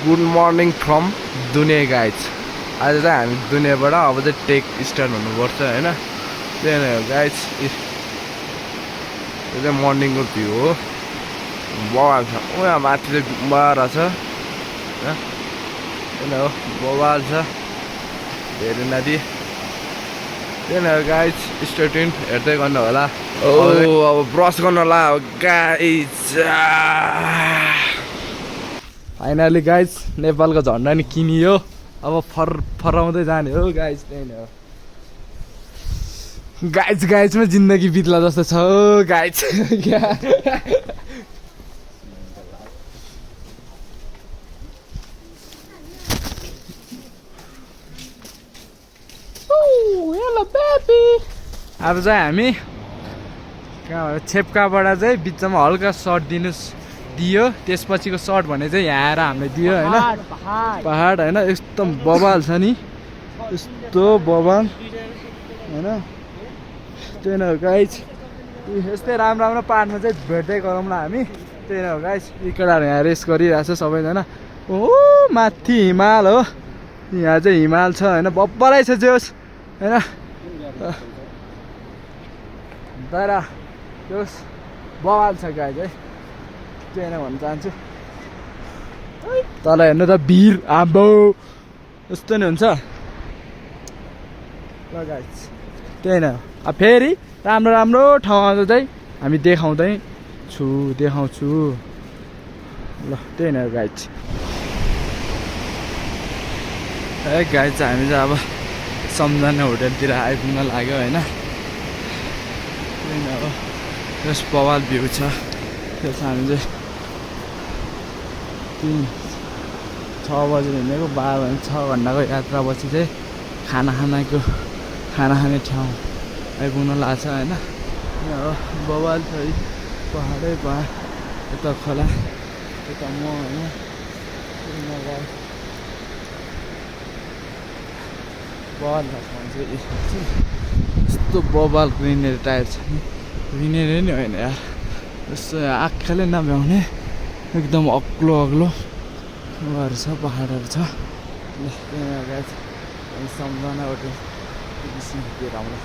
Good morning from दुनिया guys. आज चाहिँ हामी दुनियाँबाट अब चाहिँ टेक स्टार्ट हुनुपर्छ होइन। त्यही नै हो गाइज, यो चाहिँ मर्निङको भ्यू हो। बवाल छ उहाँ माथि चाहिँ गुम्बा रहेछ होइन, त्यही हो बवाल छ धेरै नदी। त्यही नै हो गाइज, स्टे ट्युन्ड हेर्दै गर्नु होला। अब ब्रस गर्नु होला गाइज। फाइनली गाइज नेपालको झन्डा नि किनियो, अब फराउँदै जाने हो गाइज। त्यही नै हो गाइज, गाइजमा जिन्दगी बित्ला जस्तो छ गाइज। अब चाहिँ हामी कहाँबाट छेप्काबाट चाहिँ बिचमा हल्का सर्ट दियो, त्यसपछिको सर्ट भने चाहिँ यहाँ आएर हामीले दियो होइन। पहाड होइन, एकदम बवाल छ नि, यस्तो बवाल होइन। त्यही नै हो गाइज, यस्तै राम्रो राम्रो पाहाडमा चाहिँ भेट्दै गरौँला हामी। त्यही नै हो गाइज, यी केटाहरू यहाँ रेस गरिरहेछ सबैजना। ओ माथि हिमाल हो, यहाँ चाहिँ हिमाल छ होइन, बब्बरै छ जोस् होइन। तर त्यो बवाल छ गाइज है, त्यही नै भन्न चाहन्छु। तल हेर्नु त भिर आम्बो यस्तो नि हुन्छ ल गाइज। त्यही नै हो, अब फेरि राम्रो राम्रो ठाउँमा चाहिँ हामी देखाउँछु ल। त्यही नै हो गाइज। है गाइज, हामी चाहिँ अब सम्झना होटेलतिर आइपुग्न लाग्यो होइन। त्यही नै हो, यस बवाल भ्यू छ। त्यस हामी चाहिँ 6 बजी हिँडेको, 6 घन्टाको यात्रापछि चाहिँ खाना खाने ठाउँ आइपुग्न लाग्छ होइन। यहाँ बवाल छ है, पहाडै पहाड, यता खोला, यता म होइन। बवाल छ मान्छे, यस्तो बवाल ग्रिनेरी टायर छ नि, ग्रिनेरी नि होइन यार, यस्तो आँखाले नभ्याउने एकदम अग्लो उयोहरू छ, पहाडहरू छ। सम्झना होटेल आउँला।